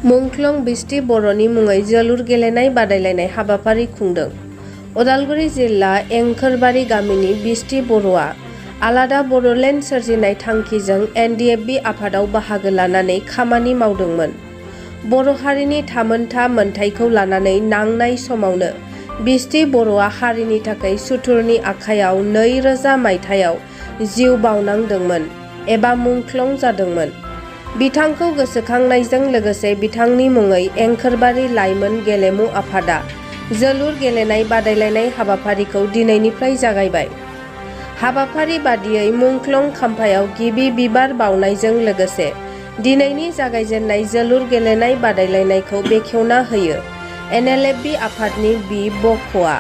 मुंख्लं बिस्टि बर'नि मुङै जोलुर गेलेनाय बादायलायनाय हाबाफारि खुंदों। उदालगुरि जिल्ला एंखोरबारि गामिनि बिस्टि बर'आ आलादा बड'लेण्ड सोरजिनाय थांखिजों NDFB आफादाव बाहागो लानानै खामानि मावदोंमोन। बर' हारिनि थामोनथा मोनथायखौ लानानै नांनाय समावनो बिस्टि बर'आ हारिनि थाखाय सुथुरनि आखायाव 2000 मायथाइयाव जिउ बावनांदोंमोन एबा मुंख्लं जादोंमोन। बिथांखौ गोसोखांनायजों लोगोसे बिथांनि मुङै एंखोरबारि लाइमोन गेलेमु आफादा जोलुर गेलेनाय बादायलायनाय हाबाफारिखौ दिनैनिफ्राय जागायबाय। हाबाफारि बादियै मुंख्लं खाम्फायाव गिबि बिबार बावनायजों लोगोसे दिनैनि जागायजेननाय जोलुर गेलेनाय बादायलायनायखौ बेखेवना होयो NLFB आफादनि बख'आ।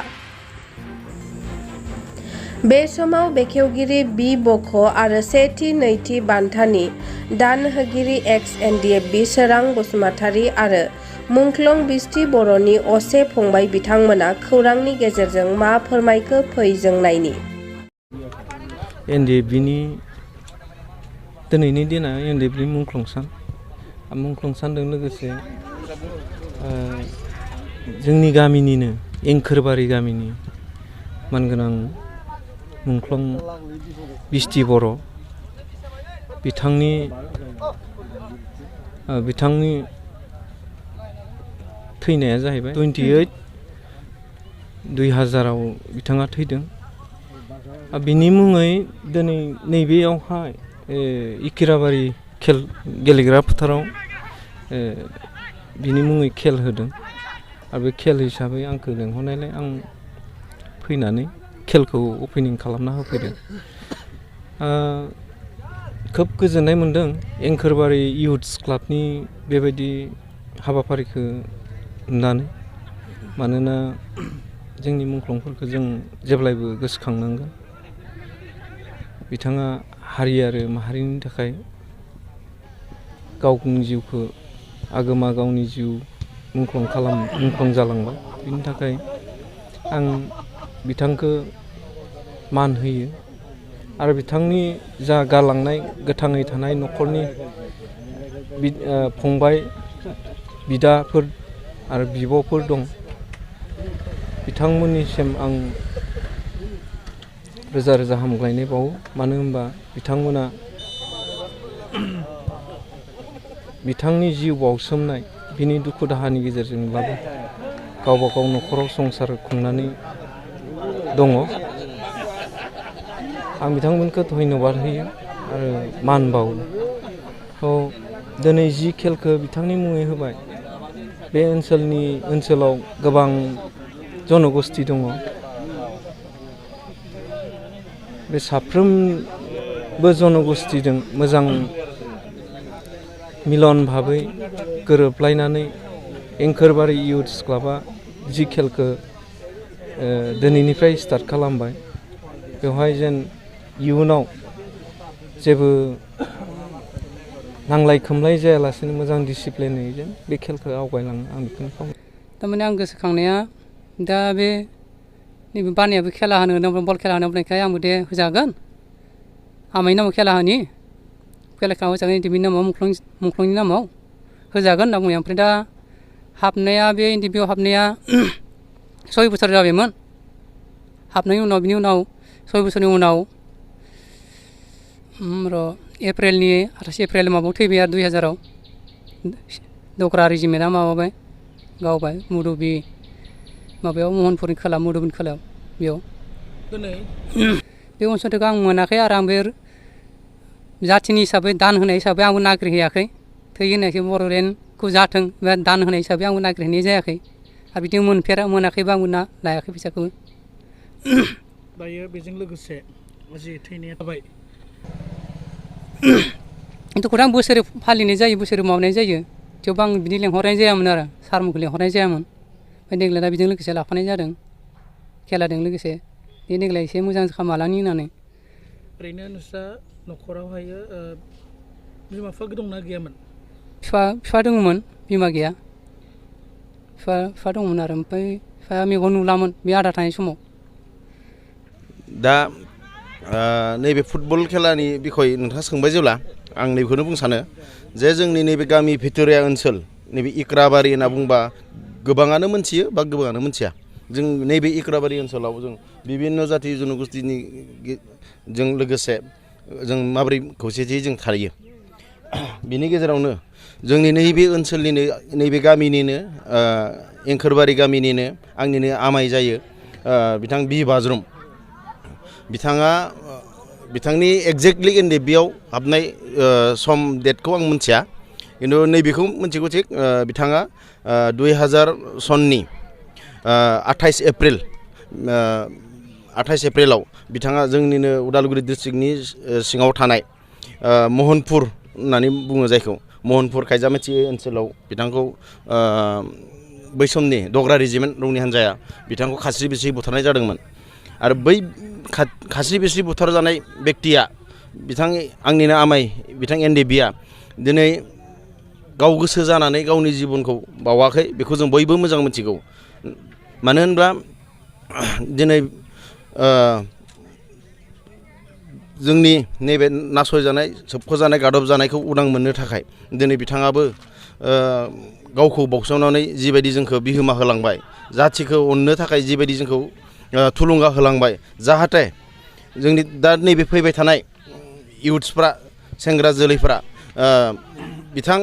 बे समाव बेखेवगिरि बख' आरो सेथि नैथि बान्थानि दानहोगिरि Ex NDFB सोरां बसुमतारी आरो मुंख्लं बिस्टि बर'नि असे फंबाय बिथांमोना खौरांनि गेजेरजों मा फोरमायखो फै जों नायनि। NDFB नि दिनैनि दिना NDFB मुंख्लं सान। मुंख्लं सानजों लोगोसे जोंनि गामिनिनो एंखोरबारि गामिनि मानगोनां मुंख्लं बिस्टि बर' बिथांनि थैनाया जाहैबाय 28/2000 बिथाङा थैदों। बिनि मुङै दिनै नैबेयावहाय इकिराबारि खेल गेलेग्रा फोथाराव बिनि मुङै खेल होदों आरो बे खेल हिसाबै आंखौ लेंहरनायलाय आं फैनानै खेलखौ अपेनिं खालामना होफैदों। खोब गोजोननाय मोनदों एंखोरबारि इयुथ्स क्लाबनि बेबायदि हाबाफारिखौ नुनानै। मानोना जोंनि मुंख्लंफोरखौ जों जेब्लायबो गोसोखांनांगोन। बिथाङा हारि आरो माहारिनि थाखाय गावनि जिउखौ आगोमा गावनि जिउ मुंख्लं जालांबाय। बिनि थाखाय आं बिथांखौ मान होयो आरो बिथांनि जा गालांनाय गोथाङै थानाय न'खरनि फंबाय बिदाफोर आरो बिब'फोर दं बिथांमोननिसिम आं रोजा रोजा हामग्लायनाय बावो। मानो होनबा बिथांमोना बिथांनि जिउ बावसोमनाय बिनि दुखु दाहानि गेजेरजोंब्लाबो गावबा गाव न'खराव संसार खुंनानै दङ। आं बिथांमोनखौ धन्यबाद होयो आरो मान बावो। दिनै जि खेलखौ बिथांनि मुङै होबाय बे ओनसोलाव गोबां जनगोष्ठी दङ। बे साफ्रोमबो जनगोष्ठीजों मोजां मिलन भाबै गोरोबलायनानै एंखोरबारि इयुथ्स क्लाबा जि खेलखौ दिनैनिफ्राय स्टार्ट खालामबाय बेवहाय जेन इयुनाव जेबो नांलाय खोमलाय जायालासेनो मोजां डिसिप्लिनै जेन बे खेलखौ आवगायलाङो आं बेखौनो खावलायो। थारमाने आं गोसोखांनाया दा बे नैबे बानायाबो खेला होनो बल खेला होनो बुंनायखाय आंबो दे होजागोन आमाइनि नामाव खेला होजागोन NDFB नामाव मुंख्लंनि नामाव होजागोन होनना बुङो। ओमफ्राय दा हाबनाया बे NDFB हाबनाया 6 बोसोर जाबायमोन। हाबनायनि उनाव बिनि उनाव 6 बोसोरनि उनाव एप्रिलनि 28 एप्रिल माबायाव थैबाय आरो 2000 दग्रा रेजिमेन्टआ माबाबाय गावबाय मुदुबि माबायाव महनपुरनि खोला मुदुबिनि खोलायाव बेयाव बे अनसुंथाइखौ आं मोनाखै आरो आं बे जाथिनि हिसाबै दान होनाय हिसाबै आंबो नागिरहैयाखै। थै होनायखौ बर'लेण्डखौ जाथों बा दान होनाय हिसाबै आंबो नागिरहैनाय जायाखै आरो बिदि मोनाखैबा आंबो लायाखै फैसाखौ। दायो बेजों लोगोसे जि थैनाया जाबाय खौरां बोसोरै फालिनाय जायो बोसोरै मावनाय जायो। थेवबो आं बिदि लेंहरनाय जायामोन आरो सारमोनखौ लेंहरनाय जायामोन। ओमफ्राय देग्लाय दा बेजों लोगोसे लाफानाय जादों खेलाजों लोगोसे बे देग्लाय एसे मोजां खालामलांनि होननानै। ओरैनो नोंस्रा न'खरावहाय बिमा बिफा दंना गैयामोन? बिफा दङमोन बिमा गैया। बिफा दंमोन आरो ओमफ्राय बिफाया मेगन नुलामोन बे आदा थानाय समाव। दा नैबे फुटबल खेलानि बिखय नोंथाङा सोंबाय जेब्ला आं नैबेखौनो बुंनो सानो जे जोंनि नैबे गामि भिटोरिया ओनसोल नैबे इक्राबारि होनना बुंबा गोबाङानो मोनथियो बा गोबाङानो मोनथिया जों नैबे इक्राबारि ओनसोलाव जों बिभिन्न जाति जनगोष्ठीनि जों लोगोसे जों माबोरै खौसेथियै जों थायो बिनि गेजेरावनो जोंनि नैबे ओनसोलनिनो नैबे गामिनिनो एंखोरबारि गामिनिनो आंनिनो आमाय जायो बिथां बि बाज्रुम बिथांनि एक्जेक्टलि NDFBआव हाबनाय सम डेटखौ आं मिथिया खिन्थु नैबेखौ मिथिगौ थिग बिथाङा 2000 सननि 28 एप्रिलाव बिथाङा जोंनिनो उदालगुरि डिस्ट्रिक्टनि सिङाव थानाय महनपुर होननानै बुङो जायखौ महनपुर खायजामाथि ओनसोलाव बिथांखौ बै समनि दग्रा रेजिमेन्ट रौनि हान्जाया बिथांखौ खास्रि बिस्रि बुथारनाय जादोंमोन आरो बै खास्रि बिस्रि बुथारजानाय बेक्तिया आंनिनो आमाय बिथां NDFBआ दिनै गाव गोसो जानानै गावनि जिबनखौ बावाखै बेखौ जों बयबो मोजां मिथिगौ मानो होनब्ला दिनै जोंनि नैबे नासयजानाय सोबख'जानाय गादब जानायखौ उदां मोननो थाखाय दिनै बिथाङाबो गावखौ बावसोमनानै जिबायदि जोंखौ बिहोमा होलांबाय जाथिखौ अननो थाखाय जिबायदि जोंखौ थुलुंगा होलांबाय जाहाथे जोंनि दा नैबे फैबाय थानाय इउथ्सफ्रा सेंग्रा जोलैफ्रा बिथां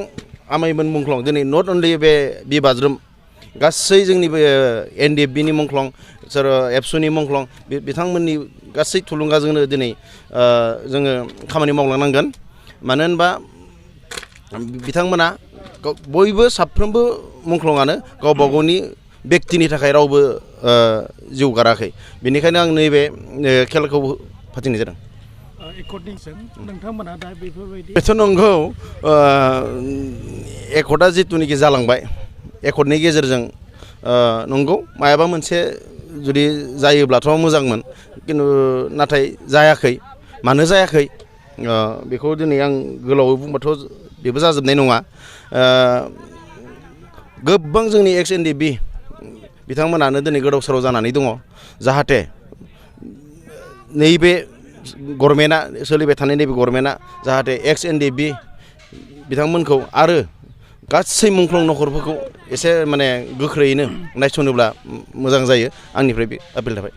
आमायमोन मुंख्लं दिनै नट अनलि बे बाज्रुम गासै जोंनि बे NDFBनि मुंख्लं सोर एबसुनि मुंख्लं बिथांमोननि गासै थुलुंगाजोंनो दिनै जोङो खामानि मावलांनांगोन मानो होनबा बिथांमोना बयबो साफ्रोमबो मुंख्लङानो गावबा गावनि बेक्तिनि थाखाय रावबो जिउ गाराखै बेनिखायनो आं नैबे खेलखौ फाथिनाय जादों एकर्डिंजों नोंथांमोना दा बेफोरबायदि बेथ' नंगौ एकर्डआ जिथुनिखि जालांबाय एकर्डनि गेजेरजों नंगौ मायाबा मोनसे जुदि जायोब्लाथ' मोजांमोन खिन्थु नाथाय जायाखै मानो जायाखै बेखौ दिनै आं गोलावै बुंबाथ' बेबो जाजोबनाय नङा गोबां जोंनि Ex NDFB बिथांमोनानो दिनै गोदाव सोराव जानानै दङ जाहाथे नैबे गभर्नमेन्टआ सोलिबाय थानाय नैबे गभर्नमेन्टआ जाहाथे Ex NDFB बिथांमोनखौ आरो गासै मुंख्लं नखरफोरखौ एसे माने गोख्रैयैनो नायस'नोब्ला मोजां जायो आंनिफ्राय बे आपिल थाबाय